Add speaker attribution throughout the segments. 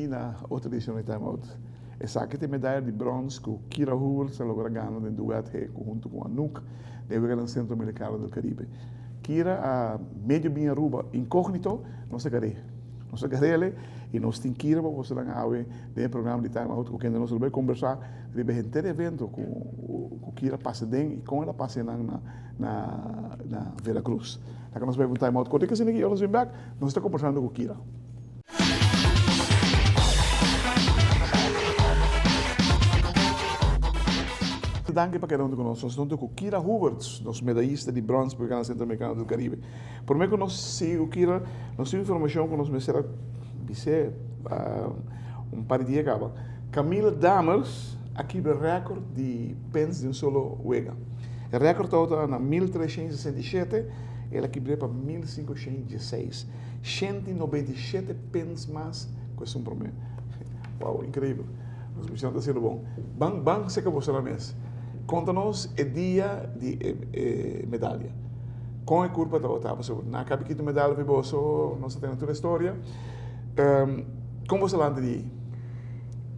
Speaker 1: Na otro edicion di Time Out. Esaki ta e medaya di brons cu Kira Hoeverts a logra gana den duet he hunto cu Anouk den Weganan Centroamericano del Caribe. Kira a medio bin Aruba incognito, nos a gar'é. Nos a gar'éle y nos tin Kira pa boso nan awe den e programa di Time Out cu kende nos lo bay combersa riba henter evento cu Kira pasa den y con el a pasa nan na na Veracruz. Laga nos bay pa un Time Out cortico asina aki y ora nos bin bek nos ta combersando cu Kira. Danki pa keda huntu ku nos. Nos ta huntu ku Kira Huberts, nos medayista di brons pa Gana Centroamericano del Caribe. Promé ku nos sigui ku Kira, nos tin informashon ku nos mester a bis'é un par di dia kaba. Camila Dammers a kibra rèkòrt di pens di un solo wega. E rèkòrt tabata na 1367, el a kibr'é pa 1516. 197 pens mas ku esun promé. Wow, inkreibel. Nos muchanan ta hasiendo bon. Ban, ban seka boso na mes. Konta nos e dia di e, e medalia. Kon e kurpa tabata? Pasobra na kabi kita medalia pa boso, nos a tene tur e storia. Um, kon boso lanta di ei?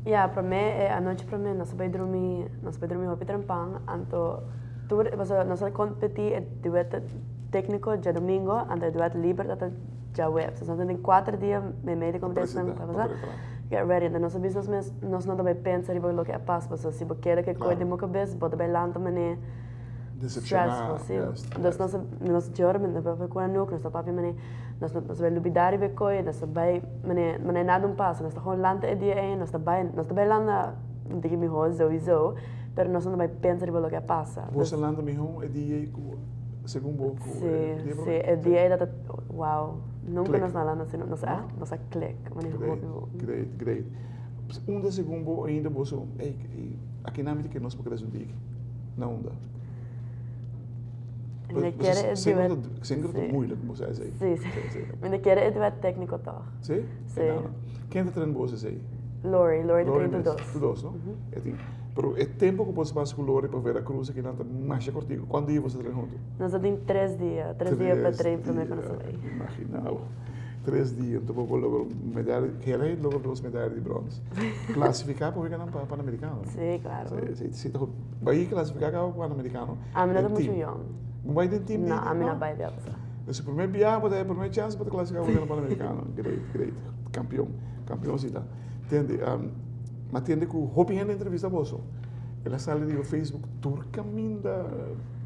Speaker 2: Ja, promé, e anochi promé nos a bai drumi, nos a bai drumi hopi trempan, anto tur, pasobra nos a kompetí e dueto Tékniko djadumingo, anto e duet liber ta ta djaweps. Nos a tin kuater dia meimei di kompetishon pa pasa. Get ready. Anto nos a bisa nos mes, nos no ta bai pensa riba loke a pasa, pasobra si bo keda ku e koi den bo kabes, bo ta bai lanta manera stressful, si. Entonces nos a, nos djora, nos a papia ku Anouk, nos a papia manera, nos no, nos a bai lubida riba e koi, nos a bai manera, manera nada un pasa. Nos ta gewoon lanta e dia ei, nos ta bai, nos ta bai lanta un tiki mihó, souiso, pero nos no ta bai pensa riba loke a pasa.
Speaker 1: Bo sa lanta mihó e dia ei ku. Segun bo ku
Speaker 2: Sí,
Speaker 1: e dia
Speaker 2: sí,
Speaker 1: promé?
Speaker 2: e dia ei ta wow. Nunka
Speaker 1: Click.
Speaker 2: nos no a landa asina, nos a nos a click. Mane
Speaker 1: Great,
Speaker 2: hopi bon.
Speaker 1: great, great. Unda segun bo ainda boso, ey, ey, aki nan mi ta kere nos por krese un tiki? Na unda?
Speaker 2: Mi ta kere e
Speaker 1: Siempre
Speaker 2: duet.
Speaker 1: ta, siempre ta
Speaker 2: Sí.
Speaker 1: moeilijk bo sa esei.
Speaker 2: Sí, sí.
Speaker 1: Sí, sí.
Speaker 2: Mi ta kere e duet tékniko tòg.
Speaker 1: Sí?
Speaker 2: Sí.
Speaker 1: Ken ta train boso esei?
Speaker 2: Lori, Lori ta
Speaker 1: Lori
Speaker 2: train tur
Speaker 1: mes,
Speaker 2: dos.
Speaker 1: tur dos, no? E tin. Pero e tempo ku boso pasa ku Lori pa Veracruz akinan ta masha kortiku. Kuantu dia boso a train huntu?
Speaker 2: Nos a tin tres dia. Tres dia pa train promé ku nos a bai.
Speaker 1: Imagina bo. Tres dia. Anto bo por logra un medaya, hera hende logra dos medaya di brons. Klasifiká pa weganan pa Panamerikano.
Speaker 2: Sí, klaro.
Speaker 1: Sí, sí, ta hopi. Bai klasifiká kaba pa Panamerikano.
Speaker 2: Ami no ta muchu yòn.
Speaker 1: Bo bai den team di?
Speaker 2: No, ami no bai bia pasá.
Speaker 1: Dus e promé biaha bo ta e promé chèns bo ta klasifiká pa weganan Panamerikano. Great, great. Kampion. Kampion si ta. Tende, Ma tende ku hopi hende entrevista boso. El a sali riba Facebook tur kaminda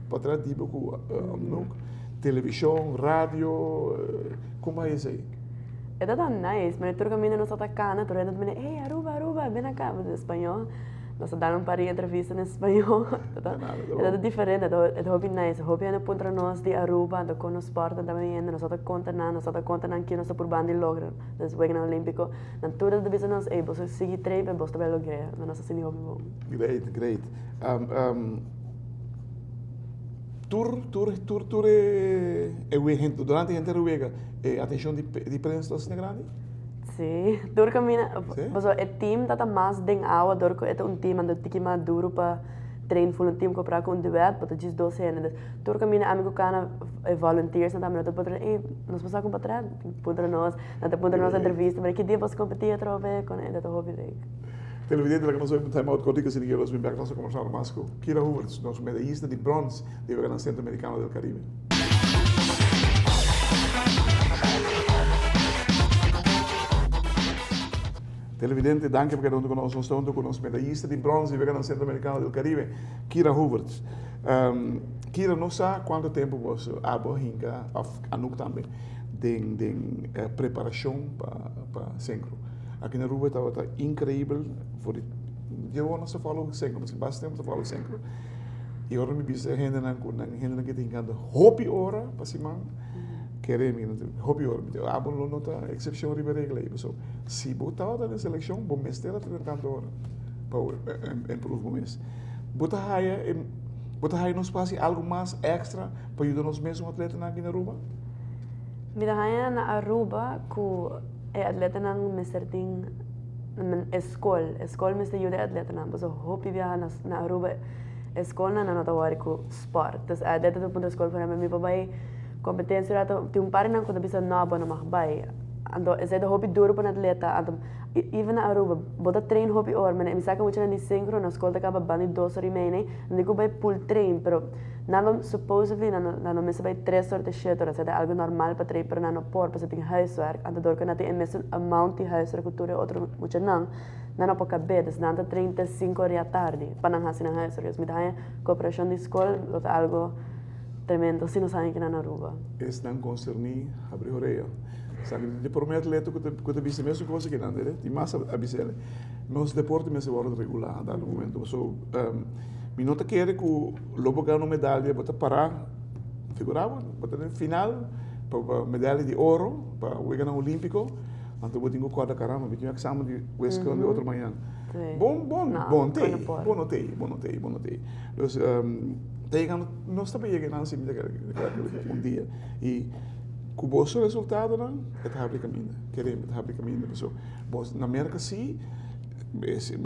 Speaker 1: patras di bo ku Anouk, televishon, radio, kon bai esei?
Speaker 2: E ta tan nice, mane tur kaminda nos ta kana, tur hende ta mane, hey Aruba, Aruba, bin aka, den spañó. Nos ta dal un par di entrevista na spañó. E ta diferente, e ta hopi nice. Hopi hende puntra nos di Aruba, anto kon nos sport ta bayendo, nos ta konta nan, nos ta konta nan kico nos ta purbando di logra den Weganan Olimpico. Nan tur ta bisa nos, ey, boso sigui train pa boso ta bay logr'é. Nan nos ta sinti hopi bon.
Speaker 1: Great, great. Um, tur, tur, tur, tur e, e we, durante henter e wega, e atencion di, di prensa ta asina grandi?
Speaker 2: Sí, tur camina,
Speaker 1: Sí?
Speaker 2: pasobra e team ta ta mas den awa dor cu e ta un team anto tiki mas duro pa train full un team compara cu un duet, bo ta djis dos hende. Dus tur camina ami cu Cana, e volunteers nan tambe nan ta puntra, ey, nos por sa con patras? Puntra nos. Nan ta puntra nos entrevista, pero ki dia boso competi atrobe? Con e ta hopi leuk.
Speaker 1: Televidente, laga nos oye un time out cortico si nos bin bek nos ta conversa mas cu Kira Hoeverts, nos medallista di brons di Weganan Centroamericano del Caribe. Televidente, danki pa keda hunto cu nos. Nos ta hunto cu nos medallista di brons di Weganan Centroamericano del Caribe, Kira Hoeverts. Kira, nos sa cuanto tempo boso abo hinca, of Anouk tambe, den den preparashon pa pa Sencro. Aki na Aruba tabata increibel for di di awor nos ta follow Sencro, nos tin basta tempo ta follow Sencro. Y ora mi bisa e hendenan cu nan hendenan ke ta hincando hopi ora pa siman, kere mi hopi ora, mi di abo lo no ta excepcion riba e regla ey, pasobra si bo tabata den seleccion bo mester a train tanto ora pa improve bo mes. Bo ta haya e bo ta haya nos por haci algo mas extra pa yuda nos mesun atletanan aki na Aruba?
Speaker 2: Mi ta haña na Aruba ku e atletanan mester tin e skol, e skol mester yuda e atletanan pasobra hopi biaha na Aruba e skolnan nan no ta wòri ku spòrt. Dus e atleta ta puntra skol por ehempel mi por bai kompetensia rato tin un par di nan ku ta bisa no bo no mag bai. Anto esei ta hopi duru pa un atleta anto even na Aruba bo ta train hopi ora mi sa ku muchanan di sinkro na skol ta kaba banda di dos ora i mei nan tin ku bai pool train pero Nan lo supposedly nan nan lo mester bai tres ora te shete ora, esei ta algo normal pa train, pero nan no por pasobra tin huiswerk, anto dor ku nan tin e mesun amount di huiswerk ku tur e otro muchanan, nan no por kab'é, dus nan ta train te sinku ora di atardi pa nan hasi nan huiswerk. Dus mi ta haña koperashon di skol lo ta algo tremendo si nos haña kinan na Aruba.
Speaker 1: Esnan konserní habri orea. Sa mi di promé atleta ku ta ku ta bisa mesun kos akinan, tin mas a bis'el. Nos deporte mester wòrdu regulá dado momento. Pasobra mi no ta kere ku lo bo gana un medalia bo ta pará, figurá bo, bo ta den final pa medalia di oro pa Weganan Olímpiko, anto bo tin ku kòrda karamba mi tin un eksamen di wiskunde otro mañan. Bon bon bon t'ei, bon no t'ei, bon no t'ei, bon no t'ei. Dus ta yegando, nos ta por yega einan si mi ta kere un dia. I ku boso resultadonan e ta habri kaminda, kere mi ta habri kaminda pasobra bo na Merka si. E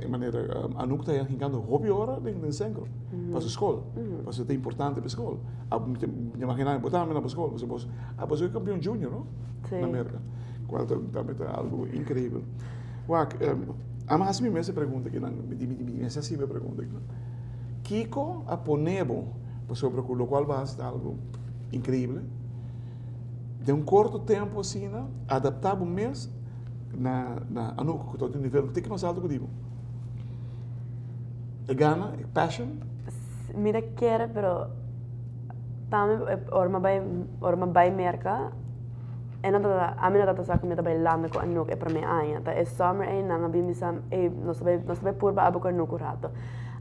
Speaker 1: manera Anouk ta hinkando hopi ora den sentro pa su skol, pasobra ta importante pa e skol. Mi ta imagina bo tambe na bo skol, pasobra bo abo a kampion junior no? Na Merka, kual tambe ta algu inkreibel. Wak, ami a hasi mi mes e pregunta akinan, mi mes a hasi mi e pregunta akinan, kiko a pone bo pasobra ku lokual bo a hasi ta algu inkreibel, den un korto tempu asina adapta bo mes na na Anouk ku ta un nivel tiki mas alto ku di bo. E gana, e passion.
Speaker 2: Mi ta kere pero tambe ora mi bai ora mi bai Merka e no tabata ami no tabata sa ku mi ta bai landa ku Anouk e prome aña ta e summer ei nan a bin bisa ey nos ta bai nos ta bai purba abo ku Anouk un rato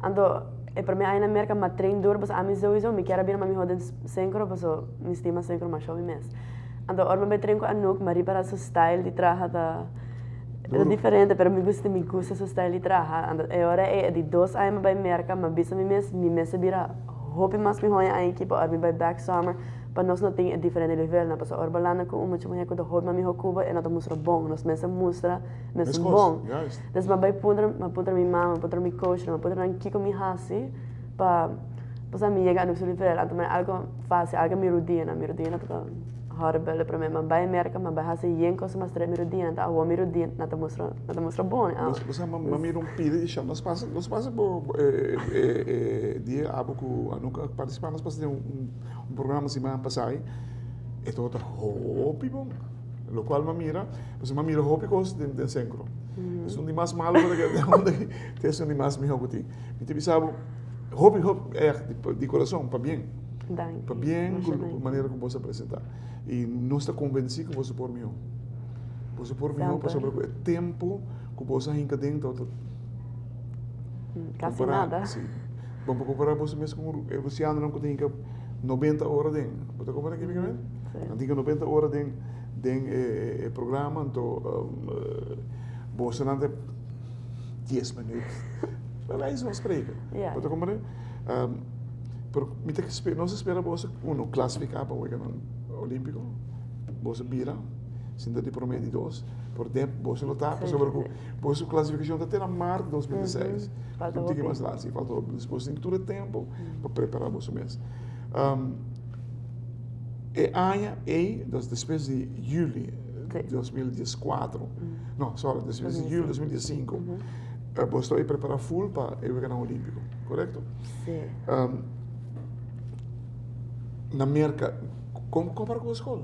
Speaker 2: anto e prome aña na Merka mi a train duro pasobra ami souiso mi kier a bira mas miho den sinkro pasobra mi stima sinkro masha mi mes. Anto ora mi bai train ku Anouk, mi a ripara su style di traha ta diferente, pero mi gusta, mi gusta su style di traha. Anto e ora ei, e di dos aña mi bai Merka, mi a bisa mi mes, mi mester bira hopi mas mihó e aña aki pa ora mi bai bèk summer, pa nos no tin e diferente nivelnan. Pasobra ora bo landa ku un mucha muhé ku ta hopi mas mihó ku bo, e no ta mustra bon. Nos mester mustra mesun bon. Entonces mi a bai puntra, mi a puntra mi mama, mi a puntra mi coach, mi a puntra nan kiko mi hasi pa pasá mi yega Anouk su nivel. Anto mi algo Fácil, alga mi rudianan, mi rudianan ta horrible promé m'a bai Merca, m'a bai hasi yen cosa mas trae mi rudianan, ta awor mi rudianan ta mustra, nan ta mustra bon.
Speaker 1: Bo sa m'a mira un pida di shop, nos pasa, nos pasa bo e dia abo ku Anouk a partisipá, nos pasa den un programa siman pasá ei, e tabata hopi bon, lokual m'a mira, pasobra m'a mira hopi kos den senkro, esun di mas malo ku ta keda den unda te esun di mas mihó ku tin, mi ta bisa bo. Hopi hopi echt di corazon pabien.
Speaker 2: Danki.
Speaker 1: Pabien cu manera cu bos a presenta. Y nos ta convenci cu boso por miho. Boso por miho pasobra cu e tempo cu bos a hinca den tabata
Speaker 2: Casi nada.
Speaker 1: Si. Bo por compara boso mes cu e Rusianonan cu ta hinca 90 ora den. Bo ta compara kico mi kier? Nan ta hinca 90 ora den den e programa anto bosonan ta 10 minuut. Bij wijze van spreken.
Speaker 2: Ja.
Speaker 1: Bo ta comprende? Pero mi ta nos ta spera boso uno clasifica pa weganan olimpico. Boso bira sinta di prome di dos. Por den boso lo ta pasobra cu boso clasificacion ta te na maart 2016.
Speaker 2: Falta
Speaker 1: Un tiki
Speaker 2: hopi.
Speaker 1: mas laat, si, falta hopi. Dus boso tin tur e tempo pa prepara boso mes. E aña ey, dus despues di juli 2014, no, sorry, despues di juli 2015, bo sta prepara full pa e Weganan Olimpico, corecto?
Speaker 2: Si.
Speaker 1: Na Merca, con compara cu bo school?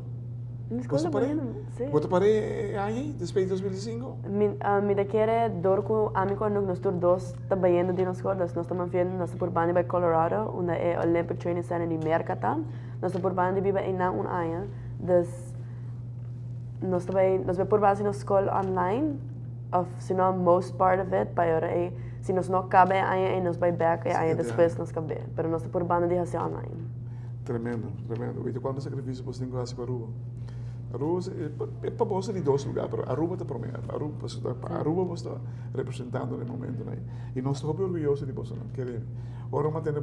Speaker 2: Mi school ta bueno, si.
Speaker 1: Bo ta pare e aña ey, despues di 2015?
Speaker 2: Mi ta kere dor cu ami cu Anouk nos tur dos ta bayendo di nos school, dus nos ta manfiendo, nos ta purbando di bay Colorado, unda e Olympic Training Center di Merca ta. Nos ta purbando di biba einan un aña, dus nos ta bai, nos bai purba hasi nos skol online, of si no most part of it, pa e ora ei, si nos no kaba e aña ei nos bai bek e aña despues nos kab'é, pero nos ta purbando di hasi online.
Speaker 1: Tremendo, tremendo. Wete kuantu sakrifisio boso tin ku hasi pa Aruba. Aruba e pa boso di dos lugar, pero Aruba ta promé. Aruba, pasobra ta pa Aruba boso ta representando na e momentonan ei. I nos ta hopi orguyoso di bosonan, kere mi. Ora bo a tende.